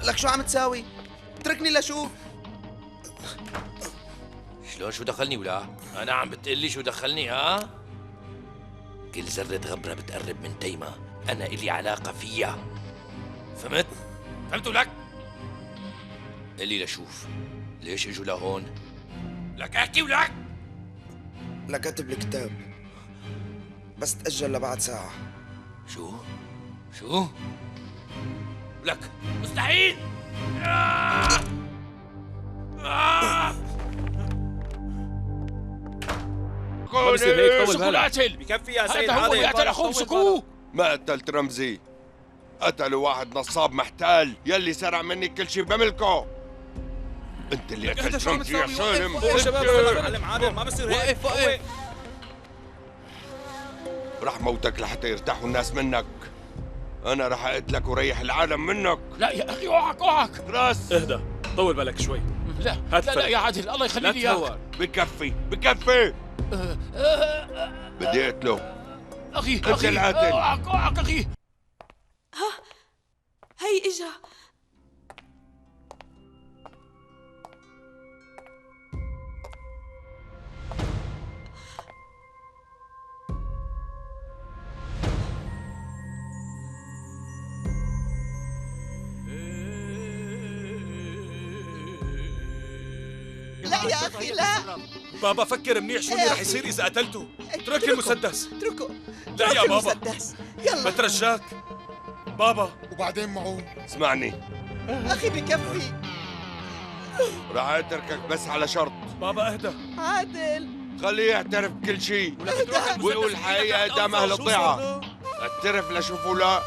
لك شو عم تساوي؟ اتركني لشوف. شلون شو دخلني ولا؟ أنا عم بتقلي شو دخلني؟ ها؟ كل ذرة غبرة بتقرب من تيمة أنا إلي علاقة فيها. فهمت؟ فهمت ولك؟ قلي لشوف ليش اجوا لهون؟ لك احكي ولك؟ لكتب الكتاب بس تأجل لبعد ساعة. شو؟ شو؟ لك مستحيل! ما بصير هيك، طول بالك. بكفي يا سيد هذا هو اللي عادل. قتل اخوه، مسكوه. ما قتلت رمزي، قتلوا واحد نصاب محتال يلي سرق مني كل شيء بملكه. انت اللي قتلت رمزي يا سالم. وقف شباب، معلم عادل ما بصير هيك. وقف وقف. رح موتك لحتى يرتاحوا الناس منك. انا رح اقتلك وريح العالم منك. لا يا اخي اوعك اوعك. راس اهدى، طول بالك شوي. لا لا لا يا عادل، الله يخلي لي اياك. بكفي بكفي. بدي اقتله. اخي اخي اوعك اوعك اخي. ها هي اجا. لا يا أخي لا. بابا فكر منيح شو اللي رح يصير إذا قتلته. اترك المسدس. اتركه. لا يا بابا. المسدس. يلا بترجاك بابا. وبعدين معه؟ اسمعني أخي بكفي. رح اتركك بس على شرط. بابا اهدى. عادل خليه يعترف بكل شيء ويقول الحقيقة قدام أهل الضيعة. اعترف لشوفه. لا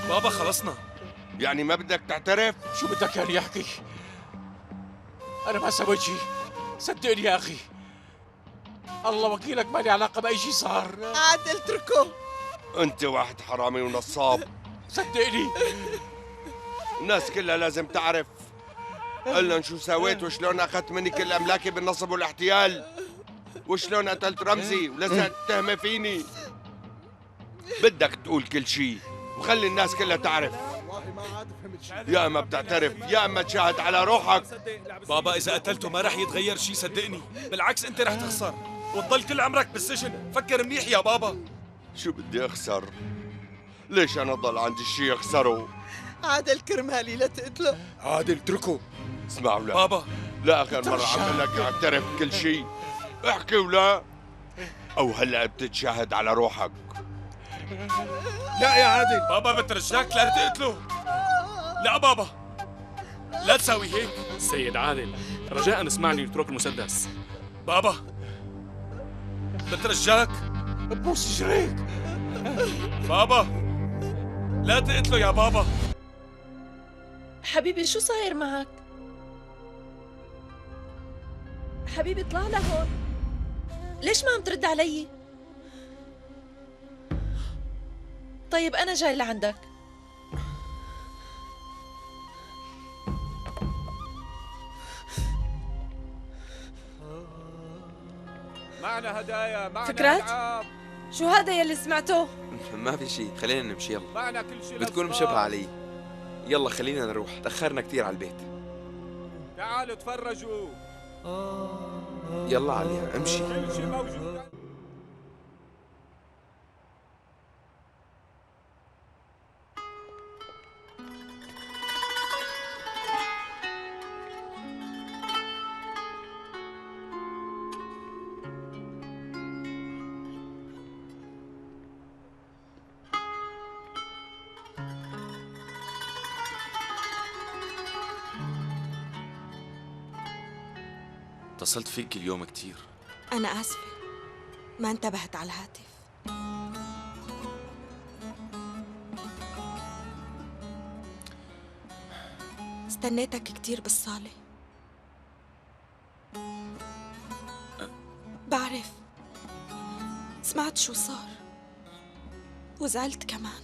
بابا خلصنا. يعني ما بدك تعترف؟ شو بدك يعني يحكي؟ أنا ما سويت شيء، صدقني يا أخي. الله وكيلك ما لي علاقة بأي شيء صار. عادل اتركه. أنت واحد حرامي ونصاب. صدقني. الناس كلها لازم تعرف. قل لهم شو سويت وشلون أخذت مني كل أملاكي بالنصب والاحتيال، وشلون قتلت رمزي ولسه تهمة فيني. بدك تقول كل شيء وخلي الناس كلها تعرف. يا اما بتعترف يا اما تشاهد على روحك. بابا اذا قتلته ما رح يتغير شيء صدقني، بالعكس انت رح تخسر وتضل كل عمرك بالسجن. فكر منيح يا بابا. شو بدي اخسر؟ ليش انا ضل عندي شيء اخسره؟ عادل كرمالي لا تقتله. عادل اتركه. اسمعوا لا بابا، لا اخر مرة عم بقول لك اعترف بكل شيء. احكي ولا او هلا بتتشاهد على روحك. لا يا عادل. بابا بترجاك لا تقتله. لا بابا لا تساوي هيك. سيد عادل رجاء اسمعني واترك المسدس. بابا بترجاك. بوس جريك. بابا لا تقتله يا بابا. حبيبي شو صاير معك؟ حبيبي اطلع لهون. ليش ما عم ترد علي؟ طيب أنا جاي لعندك. معنا هدايا، معنا فكرات؟ ألعاب. شو هذا يلي سمعته؟ ما في شيء، خلينا نمشي يلا. معنا كل شيء. بتكون مشبهة علي. يلا خلينا نروح، تأخرنا كثير على البيت. تعالوا تفرجوا. يلا عليا امشي. كل شيء موجود. اتصلت فيك اليوم كتير. أنا آسفة ما انتبهت على الهاتف. استنيتك كتير بالصالة. بعرف سمعت شو صار وزعلت كمان.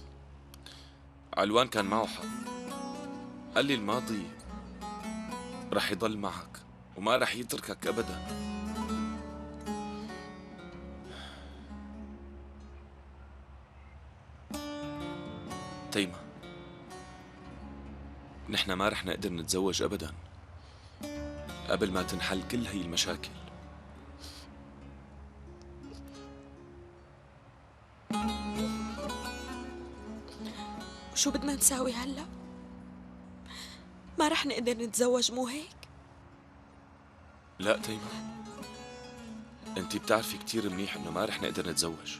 علوان كان معه حق، قال لي الماضي رح يضل معك وما رح يتركك أبدا. تيمة نحن ما رح نقدر نتزوج أبداً قبل ما تنحل كل هي المشاكل. وشو بدنا نساوي هلا؟ ما رح نقدر نتزوج مو هيك؟ لا تيمة، انتي بتعرفي كتير منيح انه ما رح نقدر نتزوج.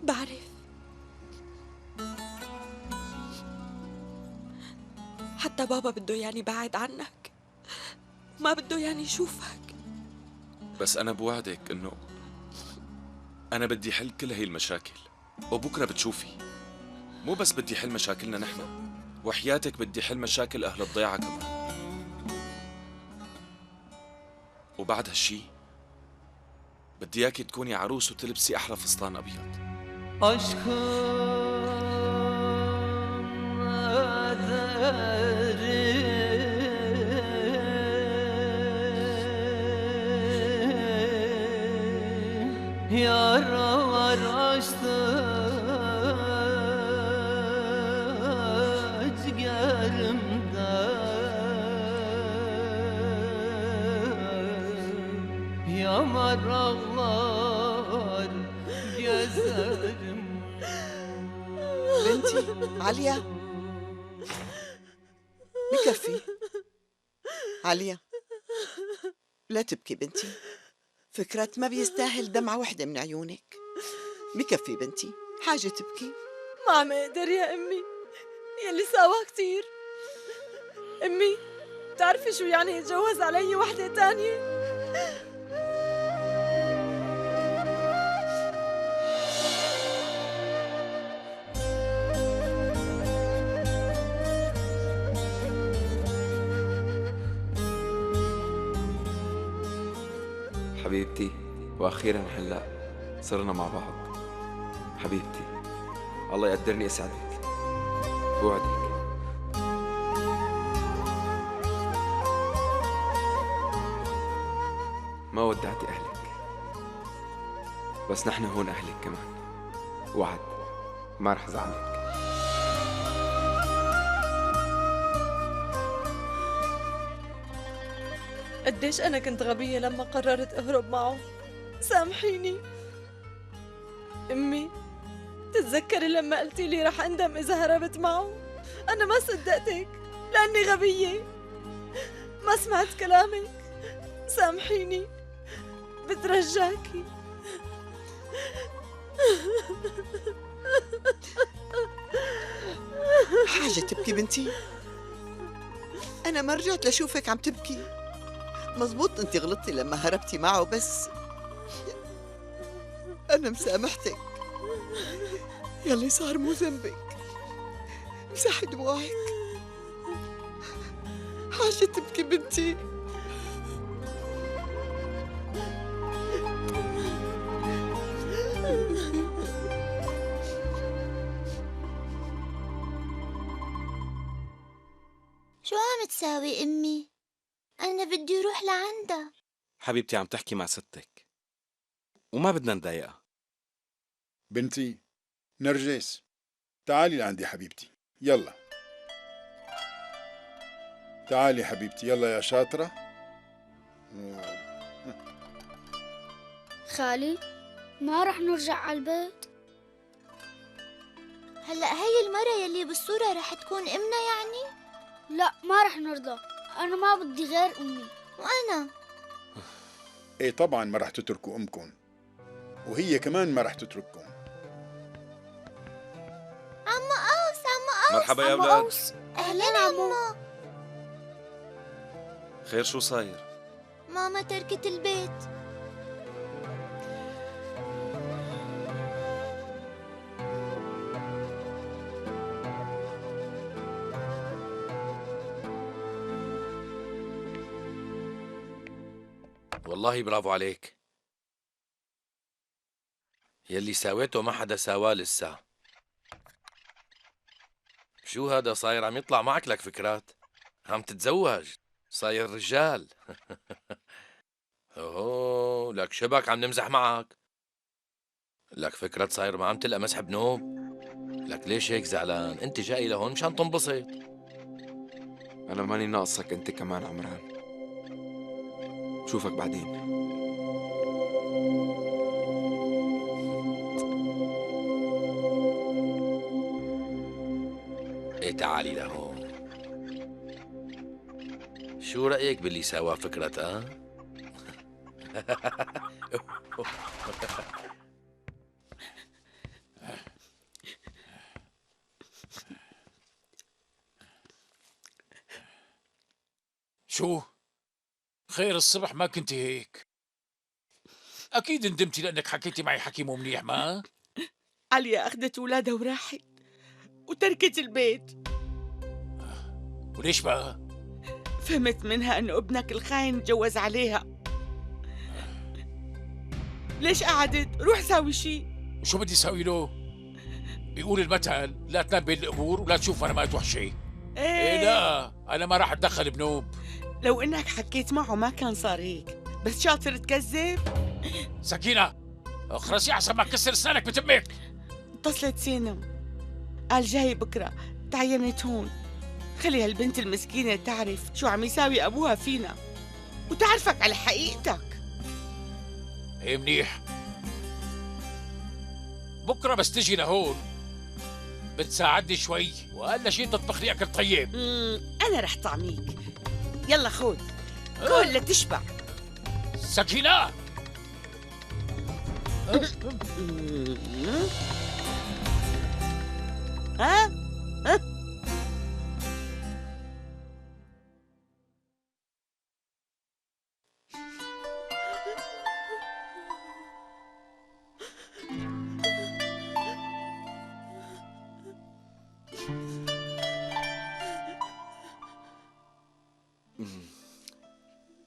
بعرف، حتى بابا بده ياني بعد عنك، ما بده ياني يشوفك. بس أنا بوعدك إنه أنا بدي حل كل هي المشاكل، وبكرة بتشوفي. مو بس بدي حل مشاكلنا نحن، وحياتك بدي حل مشاكل أهل الضيعة كمان. وبعد هالشي بدي إياكي تكوني عروس وتلبسي أحلى فستان أبيض. Yaralar açtı ciğerimde, yamar ağlar gezerim. بنتي عليا بكفي. عليا لا تبكي بنتي، فكرة ما بيستاهل دمعة وحدة من عيونك. بكفي بنتي، حاجة تبكي. ما عم اقدر يا امي، يلي سوا كتير. امي بتعرفي شو يعني يتجوز علي وحدة تانية؟ حبيبتي واخيرا هلا صرنا مع بعض. حبيبتي الله يقدرني اسعدك، بوعدك. ما ودعتي اهلك، بس نحن هون اهلك كمان. وعد ما رح زعلك. قديش أنا كنت غبية لما قررت أهرب معه، سامحيني. أمي تتذكري لما قلتي لي رح أندم إذا هربت معه؟ أنا ما صدقتك لأني غبية، ما سمعت كلامك. سامحيني، بترجاكي. حاجة تبكي بنتي، أنا ما رجعت لشوفك عم تبكي. مزبوط انت غلطتي لما هربتي معه، بس أنا مسامحتك. يلي صار مو ذنبك، امسحي دموعك. حاجة تبكي بنتي. شو عم تساوي أمي؟ أنا بدي أروح لعندها. حبيبتي عم تحكي مع ستك وما بدنا نضايقها. بنتي نرجس تعالي لعندي حبيبتي، يلا تعالي حبيبتي، يلا يا شاطرة. خالي ما رح نرجع على البيت؟ هلا هي المرة يلي بالصورة رح تكون أمنا يعني؟ لا ما رح نرضى، أنا ما بدي غير أمي. وأنا؟ إيه طبعاً ما رح تتركوا أمكم، وهي كمان ما رح تترككم. عمو أوس، عمو أوس. مرحبا يا أولاد. أهلاً عمو. خير شو صاير؟ ماما تركت البيت. والله برافو عليك، يلي ساويته ما حدا ساواه لسه. شو هذا صاير عم يطلع معك لك فكرات؟ عم تتزوج، صاير رجال. اوه لك شبك عم نمزح معك. لك فكرة صاير ما عم تلقى مسح بنوب. لك ليش هيك زعلان؟ أنت جاي لهون مشان تنبسط. أنا ماني ناقصك أنت كمان عمران. بشوفك بعدين. ايه تعالي لهون. شو رأيك باللي سواه فكرة؟ ها؟ شو؟ خير الصبح ما كنتي هيك. أكيد ندمتي لأنك حكيتي معي حكي مو منيح، ما؟ عليا أخذت أولادها وراحت وتركت البيت. وليش بقى؟ فهمت منها إنه ابنك الخاين تجوز عليها. ليش قعدت؟ روح ساوي شيء. وشو بدي ساوي له؟ بيقول المثل لا تنام بين القبور ولا تشوف مرمات وحشة. ايه لا، أنا ما راح أتدخل بنوب. لو إنك حكيت معه ما كان صار هيك، بس شاطر تكذب. سكينة، اخرسي أحسن ما كسر أسنانك بتمك. اتصلت سينم، قال جاي بكرة، تعينت هون. خلي هالبنت المسكينة تعرف شو عم يساوي أبوها فينا، وتعرفك على حقيقتك. ايه منيح. بكرة بس تجي لهون بتساعدني شوي، وأقل شيء تطبخ لي أكل طيب. أنا رح طعميك. يلا خذ، كل لتشبع. سكينة. ها؟ ها؟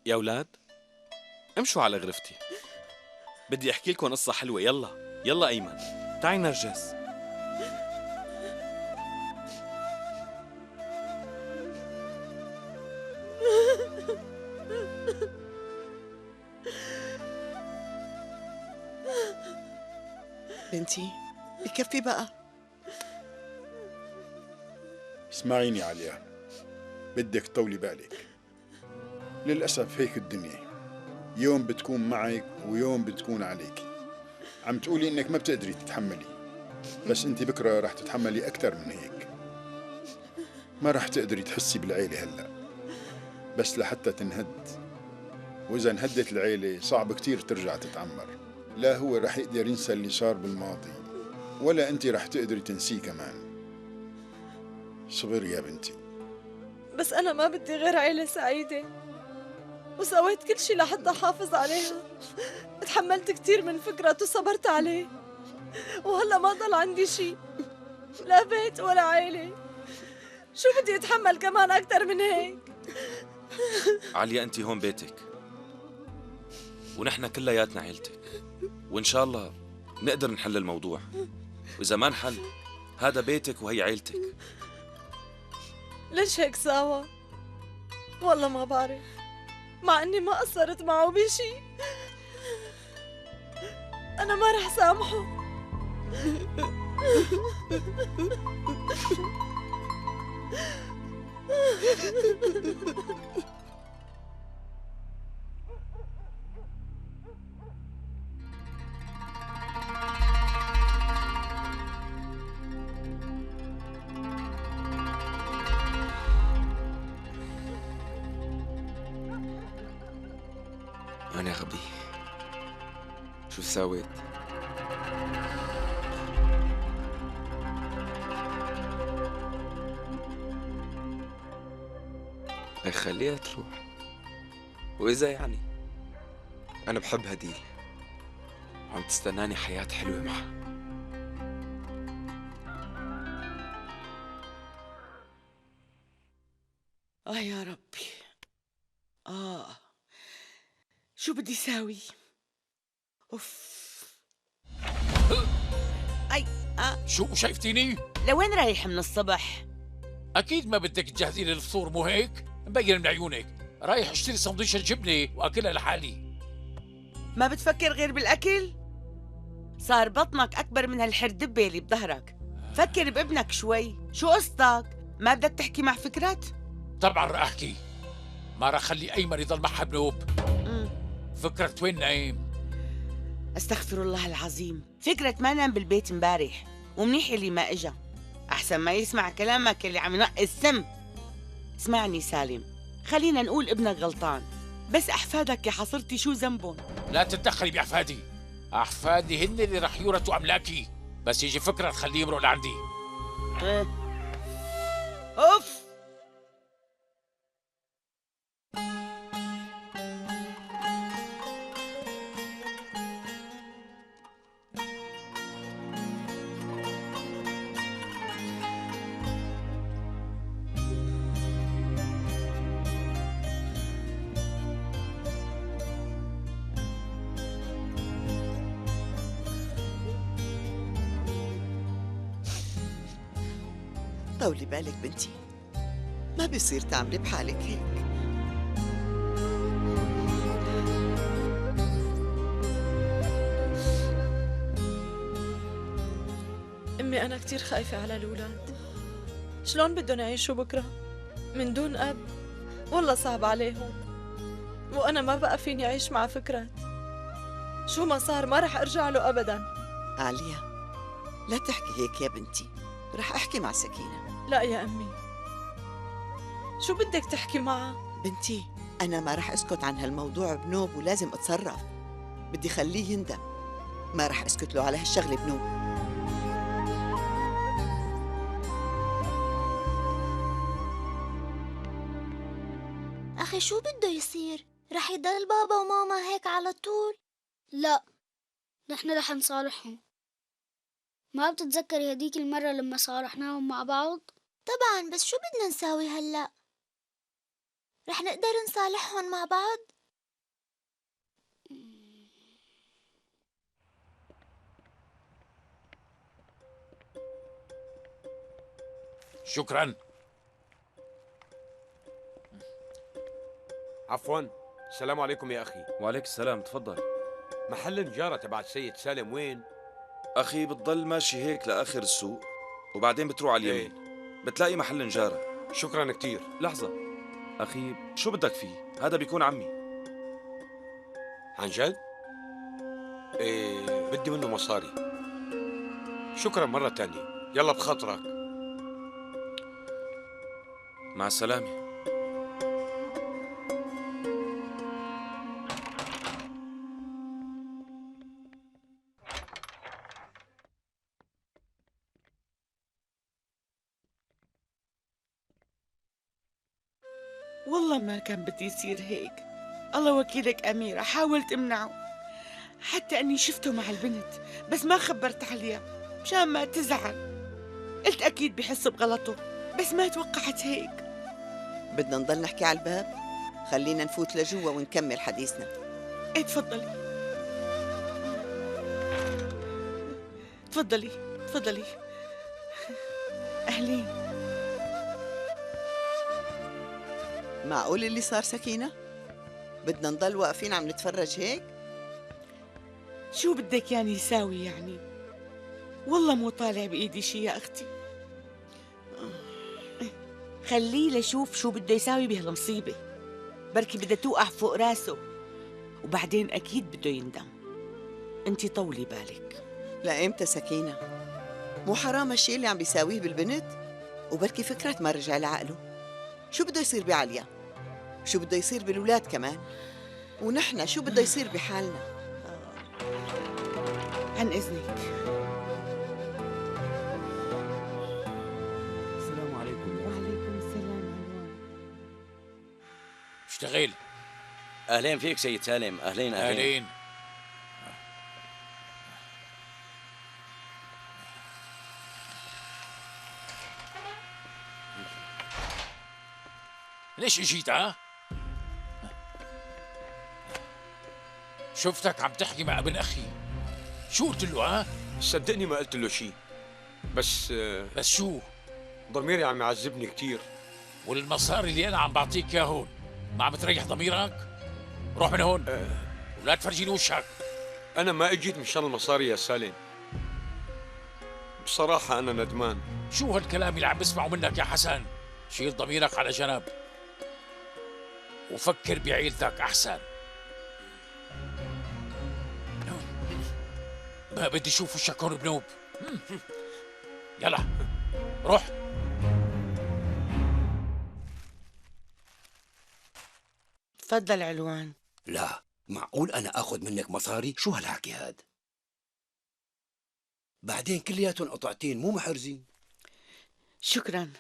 يا أولاد امشوا على غرفتي، بدي أحكي لكم قصة حلوة. يلا يلا أيمن، تعي نرجس. بنتي بكفي بقى. اسمعيني عليا، بدك تطولي بالك. للأسف هيك الدنيا، يوم بتكون معك ويوم بتكون عليك. عم تقولي إنك ما بتقدري تتحملي، بس أنت بكرة رح تتحملي أكثر من هيك. ما رح تقدري تحسي بالعيلة هلأ، بس لحتى تنهد، وإذا انهدت العيلة صعب كتير ترجع تتعمر. لا هو رح يقدر ينسى اللي صار بالماضي، ولا أنت رح تقدري تنسيه كمان. صبري يا بنتي. بس أنا ما بدي غير عيلة سعيدة، وسويت كل شيء لحتى أحافظ عليها. تحملت كثير من فكرته وصبرت عليه، وهلا ما ضل عندي شيء، لا بيت ولا عيلة. شو بدي أتحمل كمان أكثر من هيك؟ عليا أنت هون بيتك، ونحن كلياتنا عيلتك، وإن شاء الله نقدر نحل الموضوع، وإذا ما انحل هذا بيتك وهي عيلتك. ليش هيك ساوى؟ والله ما بعرف، مع إني ما قصرت معه بشي. أنا ما رح سامحه. أنا غبي، شو سويت؟ خليها تروح، وإذا يعني أنا بحب هديل، وعم تستناني حياة حلوة معها. آه يا ربي، شو بدي ساوي؟ أوف. أي شو شايفتيني؟ لوين رايح من الصبح؟ أكيد ما بدك تجهزي لي الفطور مو هيك؟ مبين من عيونك، رايح اشتري سندويشة جبنة وأكلها لحالي. ما بتفكر غير بالأكل؟ صار بطنك أكبر من هالحردبة اللي بظهرك. فكر بابنك شوي، شو قصتك؟ ما بدك تحكي مع فكرت؟ طبعا رح احكي، ما رح اخلي ايمن يضل معها بنوب. فكرة وين نايم؟ استغفر الله العظيم، فكرة ما نام بالبيت امبارح، ومنيح اللي ما اجا، احسن ما يسمع كلامك اللي عم ينقي السم. اسمعني سالم، خلينا نقول ابنك غلطان، بس احفادك يا حصرتي شو ذنبهم؟ لا تتدخلي باحفادي، احفادي هن اللي رح يورثوا املاكي، بس يجي فكرة خليه يمرق لعندي. اوف. طولي بالك بنتي، ما بيصير تعملي بحالك هيك. أمي أنا كتير خايفة على الأولاد، شلون بدهم يعيشوا بكرة من دون أب؟ والله صعب عليهم، وأنا ما بقى فيني أعيش مع فكرة. شو ما صار ما رح أرجع له أبداً. عليا لا تحكي هيك يا بنتي، رح أحكي مع سكينة. لا يا أمي، شو بدك تحكي معها؟ بنتي أنا ما رح أسكت عن هالموضوع بنوب، ولازم أتصرف. بدي خليه يندم، ما رح أسكت له على هالشغلة بنوب. أخي شو بده يصير؟ رح يضل بابا وماما هيك على طول؟ لا، نحن رح نصالحهم. ما بتتذكري هديك المرة لما صالحناهم مع بعض؟ طبعا، بس شو بدنا نساوي هلأ؟ رح نقدر نصالحهم مع بعض؟ شكرا. عفوا، السلام عليكم يا أخي. وعليك السلام، تفضل. محل النجارة تبع السيد سالم وين؟ أخي بتضل ماشي هيك لآخر السوق، وبعدين بتروح على اليمين. إيه؟ بتلاقي محل نجارة. شكرا كثير. لحظة أخي، شو بدك فيه؟ هذا بيكون عمي. عن جد؟ إيه، بدي منه مصاري. شكرا مرة تانية، يلا بخاطرك. مع السلامة. والله ما كان بدي يصير هيك، الله وكيلك أميرة، حاولت امنعه، حتى أني شفته مع البنت، بس ما خبرت عليها مشان ما تزعل. قلت أكيد بحس بغلطه، بس ما توقعت هيك. بدنا نضل نحكي على الباب؟ خلينا نفوت لجوا ونكمل حديثنا. ايه تفضلي تفضلي تفضلي. أهلين. معقول اللي صار سكينة؟ بدنا نضل واقفين عم نتفرج هيك؟ شو بدك يعني يساوي يعني؟ والله مو طالع بإيدي شي يا أختي. خليه لشوف شو بده يساوي بهالمصيبة، بركي بدها توقع فوق راسه، وبعدين أكيد بده يندم. أنت طولي بالك. لإمتى سكينة؟ مو حرام هالشي اللي عم بيساويه بالبنت؟ وبركي فكرة ما رجع لعقله. شو بده يصير بعليا؟ شو بده يصير بالولاد كمان؟ ونحن شو بده يصير بحالنا؟ عن إذنك. السلام عليكم. وعليكم السلام. علوان اشتغل. أهلين فيك سيد سالم. أهلين أهلين. أهلين. ليش اجيت ها؟ شفتك عم تحكي مع ابن اخي، شو قلت له ها؟ صدقني ما قلت له شيء، بس بس شو؟ ضميري عم يعذبني كثير. والمصاري اللي انا عم بعطيك اياها هون ما عم تريح ضميرك؟ روح من هون ولا تفرجيني وشك. انا ما اجيت مشان المصاري يا سالم، بصراحة أنا ندمان. شو هالكلام اللي عم بسمعه منك يا حسن؟ شيل ضميرك على جنب وفكر بعيلتك أحسن. ما بدي اشوف وشك هون بنوب. يلا روح. تفضل علوان. لا معقول أنا آخذ منك مصاري؟ شو هالحكي هاد؟ بعدين كلياتهم قطعتين مو محرزين. شكرا.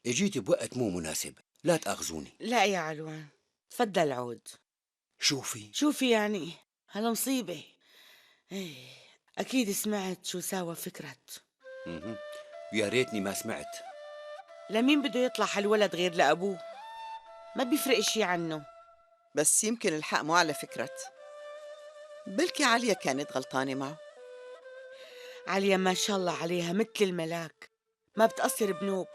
اجيتي بوقت مو مناسب، لا تأخذوني. لا يا علوان، تفضل عود. شوفي شوفي يعني هالمصيبة. ايه أكيد سمعت شو ساوى فكرت. يا ريتني ما سمعت. لمين بده يطلع هالولد غير لأبوه؟ ما بيفرق شي عنه. بس يمكن الحق مو على فكرت، بلكي عليا كانت غلطانة معه. عليا ما شاء الله عليها مثل الملاك، ما بتقصر بنوب.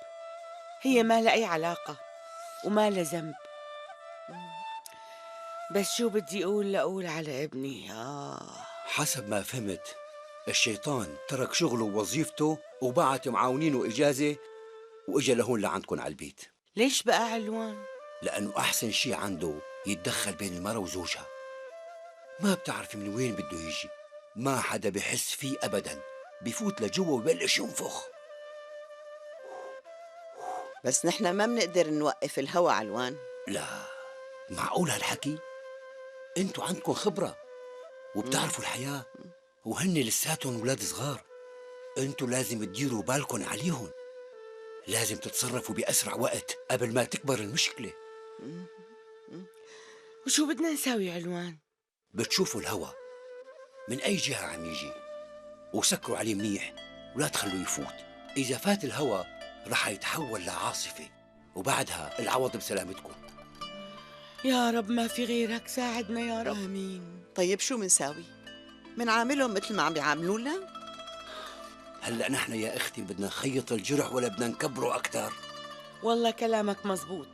هي ما لها أي علاقة وما لها ذنب. بس شو بدي أقول لأقول على ابني؟ حسب ما فهمت الشيطان ترك شغله ووظيفته وبعت معاونينه إجازة وإجا لهون لعندكم على البيت. ليش بقى علوان؟ لأنه أحسن شيء عنده يتدخل بين المرأة وزوجها. ما بتعرفي من وين بده يجي، ما حدا بحس فيه أبداً، بفوت لجوا وبلش ينفخ. بس نحن ما بنقدر نوقف الهوى علوان. لا معقول هالحكي؟ انتوا عندكم خبرة وبتعرفوا الحياة، وهن لساتهم ولاد صغار. انتوا لازم تديروا بالكم عليهم، لازم تتصرفوا بأسرع وقت قبل ما تكبر المشكلة. وشو بدنا نساوي علوان؟ بتشوفوا الهوى من أي جهة عم يجي وسكروا عليه منيح ولا تخلوه يفوت. إذا فات الهوى رح يتحول لعاصفة، وبعدها العوض بسلامتكم. يا رب ما في غيرك، ساعدنا يا رب. آمين. طيب شو منساوي؟ منعاملهم مثل ما عم بيعاملونا؟ هلأ نحن يا أختي بدنا نخيط الجرح ولا بدنا نكبره أكثر؟ والله كلامك مزبوط،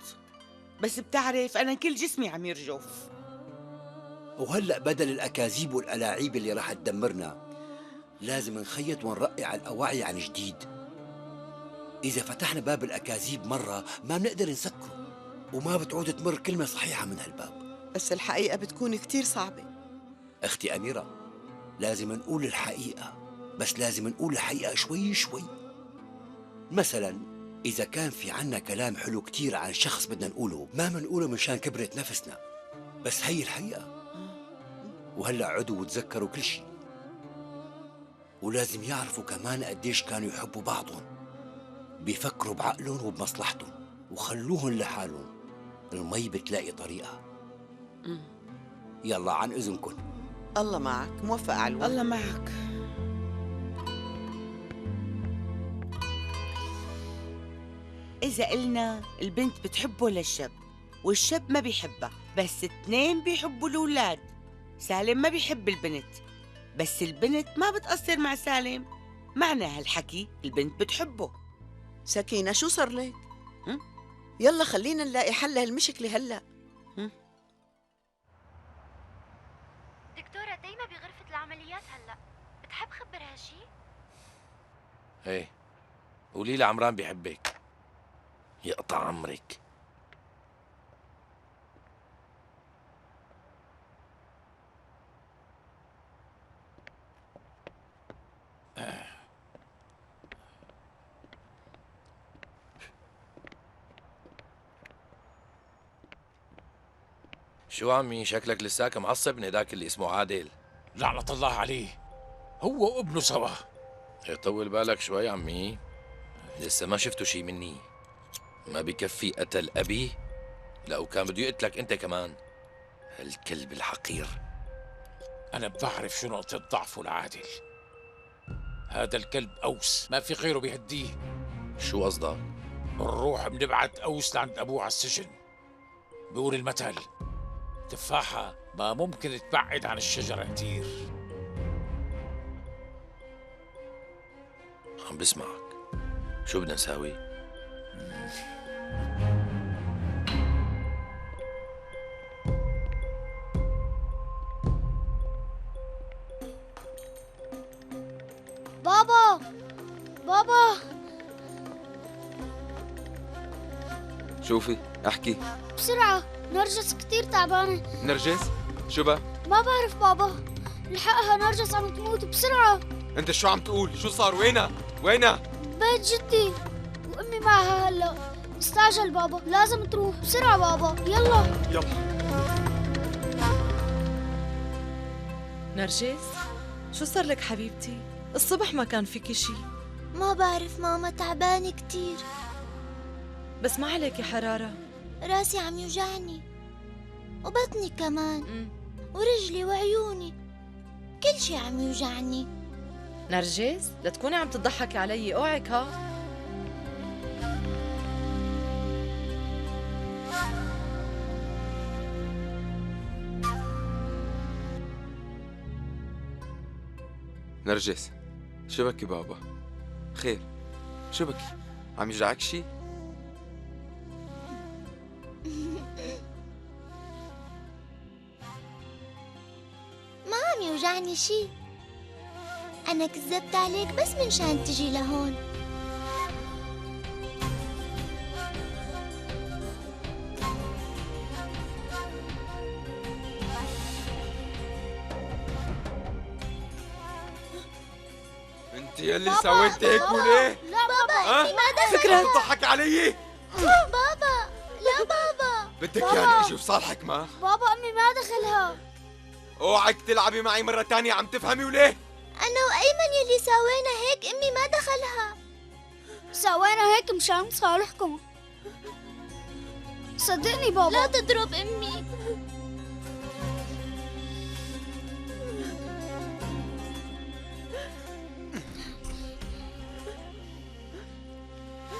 بس بتعرف أنا كل جسمي عم يرجف. وهلأ بدل الأكاذيب والألاعيب اللي راح تدمرنا، لازم نخيط ونرقع الأواعي عن جديد. إذا فتحنا باب الأكاذيب مرة ما بنقدر نسكره، وما بتعود تمر كلمة صحيحة من هالباب. بس الحقيقة بتكون كتير صعبة. أختي أميرة، لازم نقول الحقيقة، بس لازم نقول الحقيقة شوي شوي. مثلاً إذا كان في عنا كلام حلو كتير عن شخص بدنا نقوله، ما منقوله مشان كبرت نفسنا، بس هي الحقيقة. وهلأ عدوا وتذكروا كل شيء، ولازم يعرفوا كمان قديش كانوا يحبوا بعضهم. بيفكروا بعقلهم وبمصلحتهم، وخلوهم لحالهم. المي بتلاقي طريقة. يلا عن إذنكم. الله معك. موفق علوان. الله معك. إذا قلنا البنت بتحبه للشب والشب ما بيحبها، بس اثنين بيحبوا الأولاد. سالم ما بيحب البنت، بس البنت ما بتقصر مع سالم. معنى هالحكي البنت بتحبه. سكينة شو صار لك؟ يلا خلينا نلاقي حل لهالمشكلة هلأ. دكتورة دايما بغرفة العمليات هلأ، بتحب خبرها شي؟ ايه قولي لي عمران بيحبك. يقطع عمرك. شو عمي شكلك لساك معصب من هداك اللي اسمه عادل؟ لعنة الله عليه، هو وابنه سوا. طول بالك شوي عمي، لسه ما شفتوا شي مني. ما بكفي قتل أبي؟ لا وكان بده يقتلك أنت كمان، هالكلب الحقير. أنا بعرف شو نقطة ضعفه لعادل. هذا الكلب أوس ما في غيره بيهديه. شو قصدك؟ بنروح بنبعت أوس لعند أبوه على السجن. بيقول المثل تفاحة ما ممكن تبعد عن الشجرة كتير. عم بسمعك، شو بدنا نساوي؟ بابا بابا شوفي احكي بسرعة، نرجس كتير تعبانة. نرجس؟ شو بقى؟ ما بعرف بابا، الحقها نرجس عم تموت بسرعة. انت شو عم تقول؟ شو صار؟ وينها؟ وينها؟ بيت جدي وامي معها هلا. استعجل بابا، لازم تروح بسرعة بابا، يلا يلا. نرجس شو صار لك حبيبتي؟ الصبح ما كان فيكي شي. ما بعرف ماما، تعبانة كتير. بس ما عليكي حرارة؟ راسي عم يوجعني وبطني كمان ورجلي وعيوني، كل شي عم يوجعني. نرجس لتكوني عم تضحكي علي، اوعك ها. نرجس شو بكي بابا؟ خير شو بكي؟ عم يوجعك شي؟ ما عم يوجعني شي، أنا كذبت عليك بس من شان تجي لهون. انت يلي سويت هيك وليه؟ لا بابا، انت ما دخلت. فكرة تضحك علي؟ بابا لا بابا، بدك يعني اجي وصالحك ما؟ بابا امي ما دخلها. اوعك تلعبي معي مرة تانية، عم تفهمي وليه؟ أنا وأيمن يلي سوينا هيك، أمي ما دخلها. سوينا هيك مشان صالحكم، صدقني بابا. لا تضرب أمي.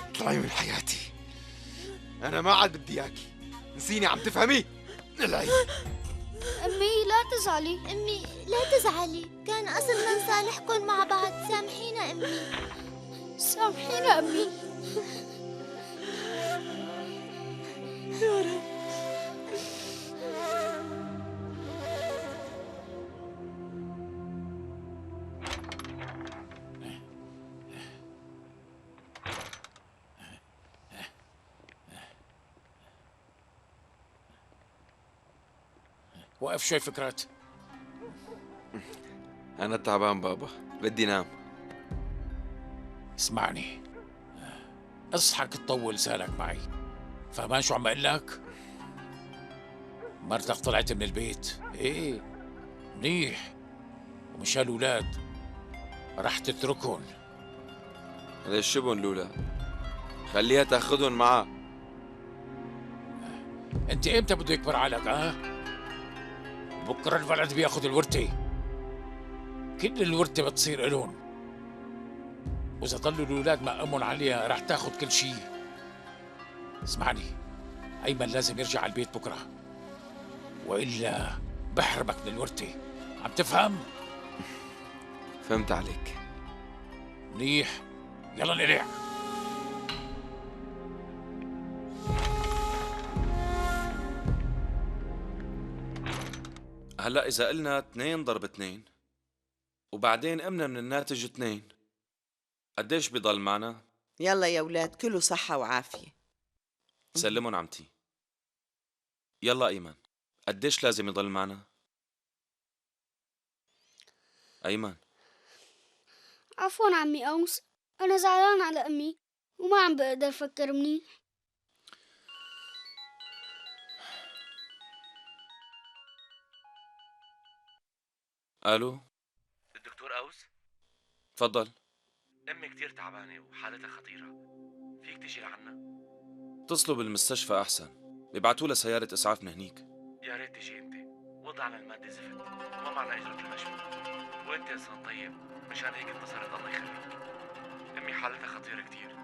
اطلعي من حياتي، أنا ما عاد بدي إياكي، نسيني عم تفهمي؟ العي. أمي لا تزعلي، أمي لا تزعلي، كان قصدنا نصالحكم مع بعض، سامحينا أمي، سامحينا أمي. يا رب. وقف شوي فكرات. أنا تعبان بابا، بدي نام. اسمعني، اصحك تطول لسانك معي، فهمان شو عم اقول لك؟ مرتك طلعت من البيت، ايه منيح، ومشان الأولاد رح تتركهم. ليش شبهم الأولاد؟ خليها تاخذهم معها. أنت إمتى بده يكبر عقلك ها؟ بكره الولد بياخذ الورثة، كل الورثة بتصير إلهم، وإذا ضلوا الأولاد مع أمهم عليها رح تاخذ كل شيء. اسمعني، أيمن لازم يرجع على البيت بكره، وإلا بحرمك من الورثة، عم تفهم؟ فهمت عليك. منيح، يلا نقلع. هلا إذا قلنا 2 ضرب 2 وبعدين قمنا من الناتج 2، قديش بضل معنا؟ يلا يا أولاد كلوا صحة وعافية. سلمون عمتي. يلا أيمن، قديش لازم يضل معنا؟ أيمن. عفوا عمي أوس، أنا زعلان على أمي وما عم بقدر أفكر منيح. ألو الدكتور أوس؟ تفضل. أمي كتير تعبانة وحالتها خطيرة، فيك تجي لعنا؟ اتصلوا بالمستشفى أحسن، بيبعتوا لها سيارة إسعاف من هنيك. يا ريت تجي أنت، وضعنا المادي زفت وما معنا إجرة المشفى، وأنت إنسان طيب مشان هيك اتصلت. الله يخليك، أمي حالتها خطيرة كتير،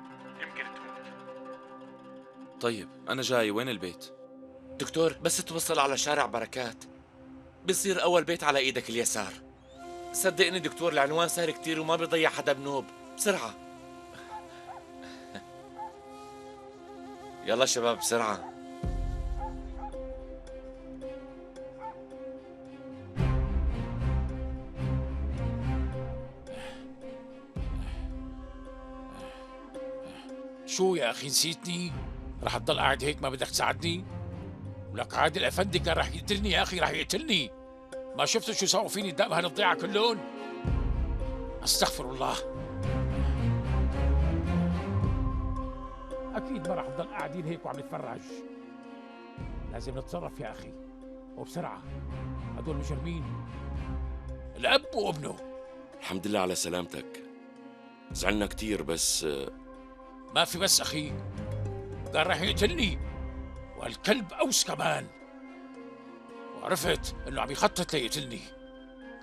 يمكن تموت. طيب أنا جاي، وين البيت؟ دكتور بس توصل على شارع بركات بصير أول بيت على إيدك اليسار. صدقني دكتور العنوان سهل كتير وما بيضيع حدا بنوب. بسرعة يلا شباب بسرعة. شو يا أخي نسيتني؟ رح تضل قاعد هيك ما بدك تساعدني؟ ولك عادل أفندي كان رح يقتلني يا أخي، رح يقتلني. ما شفتوا شو سووا فيني قدام هالضيعة كلهم؟ أستغفر الله. أكيد ما رح نضل قاعدين هيك وعم نتفرج. لازم نتصرف يا أخي وبسرعة. هدول مجرمين، الأب وابنه. الحمد لله على سلامتك. زعلنا كتير بس ما في بس أخي، قال رح يقتلني، والكلب أوس كمان. وعرفت إنه عم يخطط ليقتلني.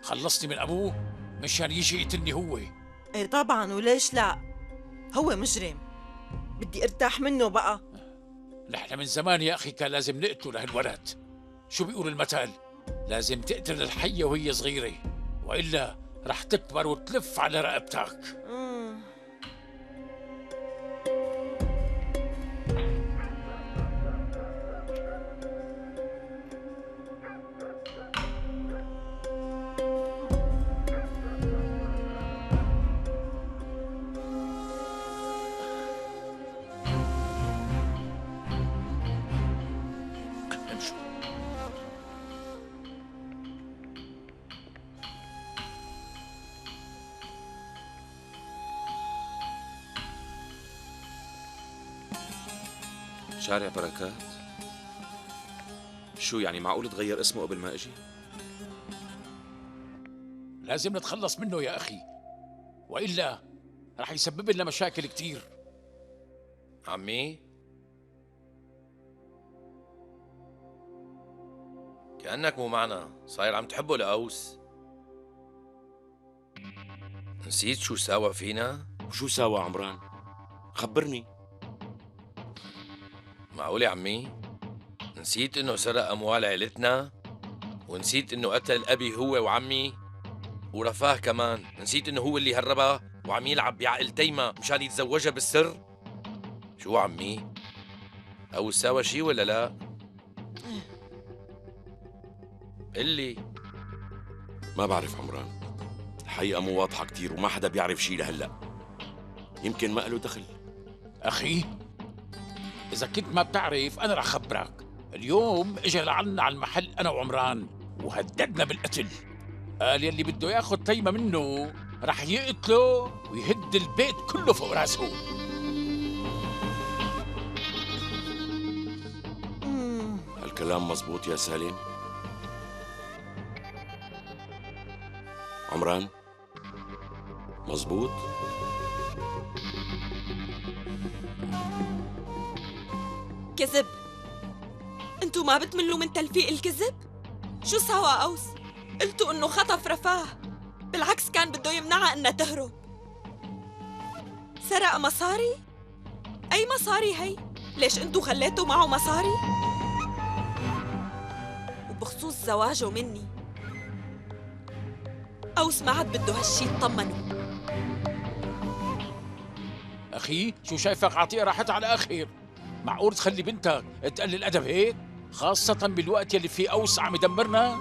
خلصني من أبوه مشان يجي يقتلني هو. إيه طبعا، وليش لا؟ هو مجرم، بدي ارتاح منه بقى. نحن من زمان يا أخي كان لازم نقتله لهالولد. شو بيقول المثل؟ لازم تقتل الحية وهي صغيرة، وإلا رح تكبر وتلف على رقبتك. شارع بركات؟ شو يعني معقول تغير اسمه قبل ما اجي؟ لازم نتخلص منه يا اخي، والا رح يسبب لنا مشاكل كثير. عمي كأنك مو معنا، صاير عم تحبه لأوس. نسيت شو ساوى فينا؟ وشو ساوى عمران؟ خبرني. معقول يا عمي؟ نسيت انه سرق اموال عيلتنا؟ ونسيت انه قتل ابي هو وعمي ورفاه كمان، نسيت انه هو اللي هربها وعم يلعب بعقل تيمة مشان يتزوجها بالسر؟ شو عمي؟ أو ساوى شي ولا لا؟ قلي. ما بعرف عمران، الحقيقة مو واضحة كتير وما حدا بيعرف شي لهلا. يمكن ما له دخل. أخي إذا كنت ما بتعرف أنا رح أخبرك. اليوم إجا لعنا على المحل أنا وعمران وهددنا بالقتل. قال يلي بده ياخذ تيمة منه رح يقتله ويهد البيت كله فوق راسه. هالكلام مزبوط يا سالم؟ عمران مزبوط؟ كذب. انتو ما بتملوا من تلفيق الكذب؟ شو سوى أوس؟ قلتوا انه خطف رفاه، بالعكس كان بده يمنعها انها تهرب. سرق مصاري؟ اي مصاري هي؟ ليش انتو خليتوا معه مصاري؟ وبخصوص زواجه مني، أوس ما عاد بده هالشي، اطمنوا. أخي شو شايفك عاطيه راحتها على الآخر؟ معقول تخلي بنتك تقلل أدب هيك؟ خاصة بالوقت يلي فيه أوس عم يدمرنا؟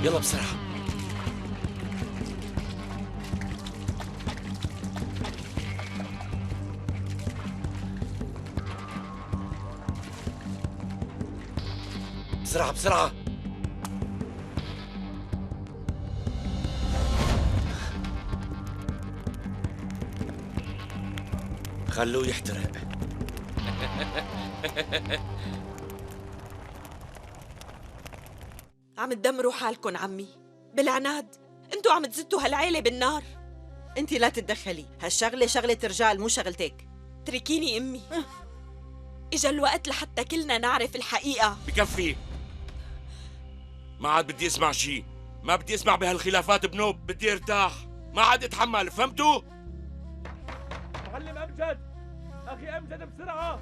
يلا بسرعة. بسرعة بسرعة. خلوه يحترق. عم تدمروا حالكن عمي بالعناد، انتو عم تزتوا هالعيلة بالنار. انت لا تتدخلي، هالشغلة شغلة رجال مو شغلتك. تركيني امي، اجا الوقت لحتى كلنا نعرف الحقيقة. بكفي، ما عاد بدي اسمع شيء، ما بدي اسمع بهالخلافات بنوب، بدي ارتاح، ما عاد اتحمل، فهمتوا؟ معلم امجد، اخي امجد بسرعة.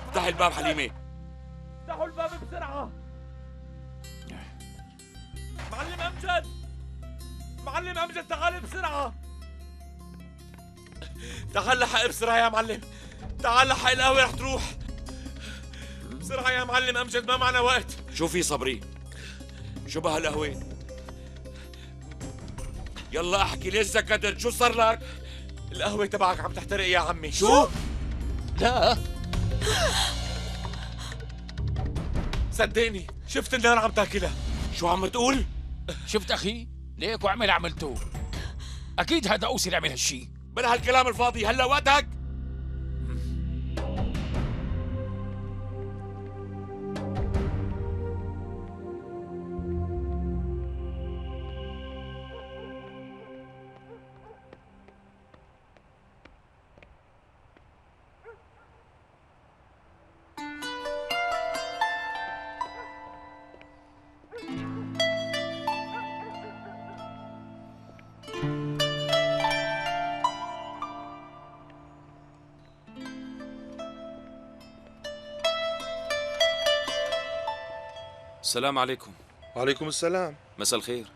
افتحي الباب حليمة. افتحوا الباب بسرعة. معلم امجد، معلم امجد تعال بسرعة. تعال لحق بسرعة يا معلم، تعال لحق القهوة رح تروح. بسرعة يا معلم امجد ما معنا وقت. شو في صبري؟ شو بهالقهوة؟ يلا احكي، ليش سكتت؟ شو صار لك؟ القهوة تبعك عم تحترق يا عمي. شو؟ لا صدقني شفت النار عم تاكلها. شو عم تقول؟ شفت أخي؟ ليك وعمل عملته. أكيد هذا أوس اللي عمل هالشي. بلا هالكلام الفاضي، هلا وقتك؟ السلام عليكم. وعليكم السلام. مساء الخير.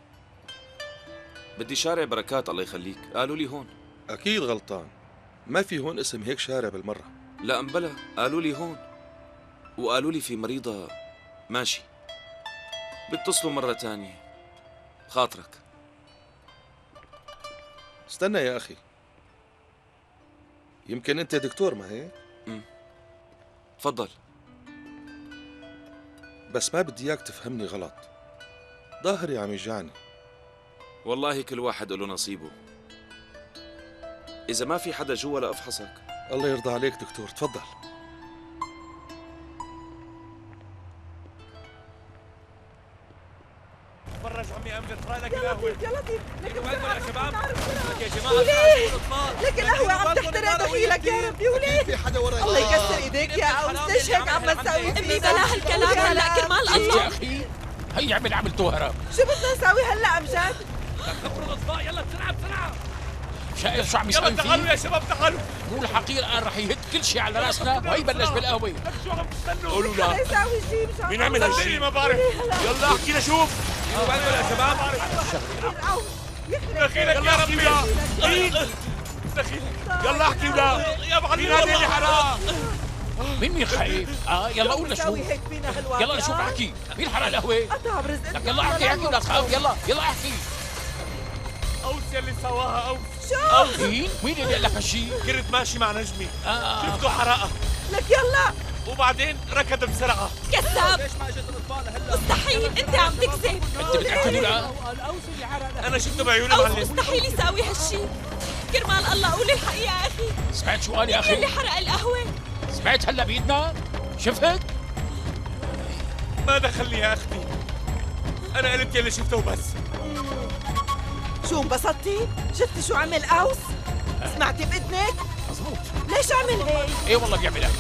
بدي شارع بركات الله يخليك، قالوا لي هون. أكيد غلطان، ما في هون اسم هيك شارع بالمرة. لا امبلا قالوا لي هون، وقالوا لي في مريضة. ماشي، بيتصلوا مرة تانية. خاطرك. استنى يا أخي، يمكن أنت دكتور ما هيك؟ تفضل. بس ما بدي اياك تفهمني غلط، ظهري عم يوجعني. والله كل واحد له نصيبه. إذا ما في حدا جوا لأفحصك. الله يرضى عليك دكتور، تفضل. تفرج عمي أمجد، طلع لك القهوة. يا لطيف، لك يا شباب، لك يا جماعة، لك القهوة عم تحترق، دخيلك يا ربي. وليه؟ في حدا وراي. الله يكسر ايديك يا أوس، ليش هيك عم تساوي فينا؟ امي بلا هالكلام هلا كرمال الله. شفت يا أخي؟ هي عمل عملته هرب. شو بدنا نساوي هلا أمجد؟ خبروا الأطفاء، يلا بسرعة بسرعة. شايف شو عم يسوي فيه؟ تعالوا يا شباب تعالوا. مو الحقير قال رح يهد كل شيء على راسنا، وهي بلش بالقهوة. شو عم تستنوا؟ قولوا لا. يساوي شيء مش عم. مين عمل هالشيء؟ ما بعرف. يلا احكي لشوف. ديروا بالكم يا شباب. دخيلك يا ربي. دخيلك. يلا احكي ولا. يا معلم مين هذا اللي حرق؟ مين خايف؟ يلا قول لشوف. يلا لشوف احكي، مين حرق القهوة؟ قطع برزقنا. لك يلا احكي احكي ولا تخاف، يلا يلا احكي. أوس يلي سواها، أوس. شو؟ مين؟ مين اللي قال لك هالشيء؟ كنت ماشي مع نجمي، شفته حرقها. لك يلا. وبعدين ركض بسرعة. كذاب، مستحيل، أنت عم تكذب. أنت متأكد ولا؟ أنا شفته بعيوني معلم. أوس مستحيل يساوي هالشيء، كرمال الله قولي الحقيقة أخي. سمعت شو قال يا أخي؟ مين اللي حرق القهوة؟ سمعت هلا بإيدنا؟ شفت؟ ما دخلني يا أختي، أنا قلت يلي شفته وبس. شو انبسطتي؟ شفتي شو عمل أوس؟ سمعتي بإذنك؟ مزبوط. ليش عمل هيك؟ ايه والله بيعملها.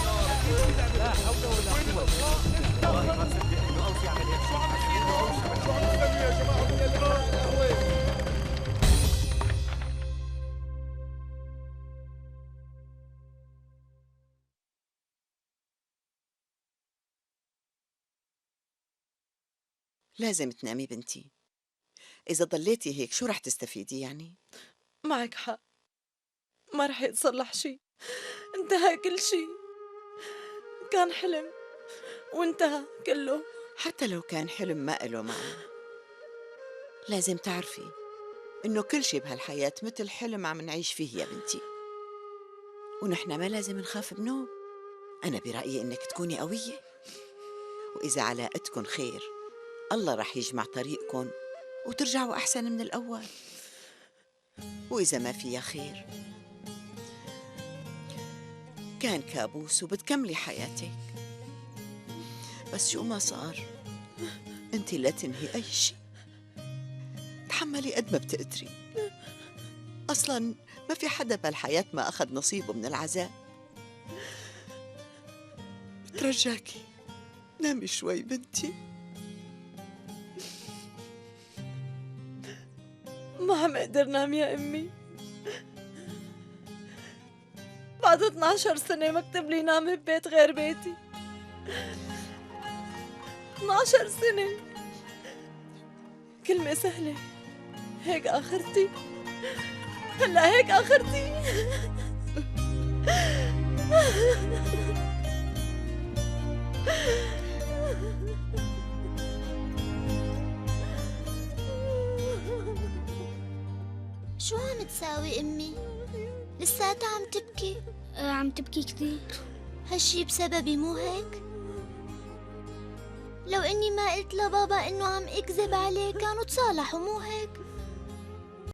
لا حول ولا قوة. والله ما بصدق انه أوس يعمل هيك. شو عم تستنوا يا جماعة من القهوة؟ لازم تنامي بنتي. إذا ضليتي هيك شو رح تستفيدي يعني؟ معك حق، ما رح يتصلح شي، انتهى كل شي. كان حلم وانتهى كله. حتى لو كان حلم ما إله معنى. لازم تعرفي إنه كل شي بهالحياة مثل حلم عم نعيش فيه يا بنتي، ونحن ما لازم نخاف بنوب. أنا برأيي إنك تكوني قوية، وإذا علاقتكن خير الله رح يجمع طريقكن وترجعوا أحسن من الأول. وإذا ما فيها خير كان كابوس وبتكملي حياتك. بس شو ما صار أنت لا تنهي أي شيء، تحملي قد ما بتقدري. أصلاً ما في حدا بهالحياة ما أخذ نصيبه من العذاب. بترجاكي نامي شوي بنتي. ما عم اقدر نام يا امي. بعد 12 سنة مكتب لي نام ببيت غير بيتي. 12 سنة كلمة سهلة، هيك آخرتي؟ هلا هيك آخرتي؟ شو عم تساوي أمي؟ لساتها عم تبكي؟ عم تبكي كثير. هالشي بسببي مو هيك؟ لو إني ما قلت لبابا إنه عم أكذب عليه كانوا تصالحوا مو هيك؟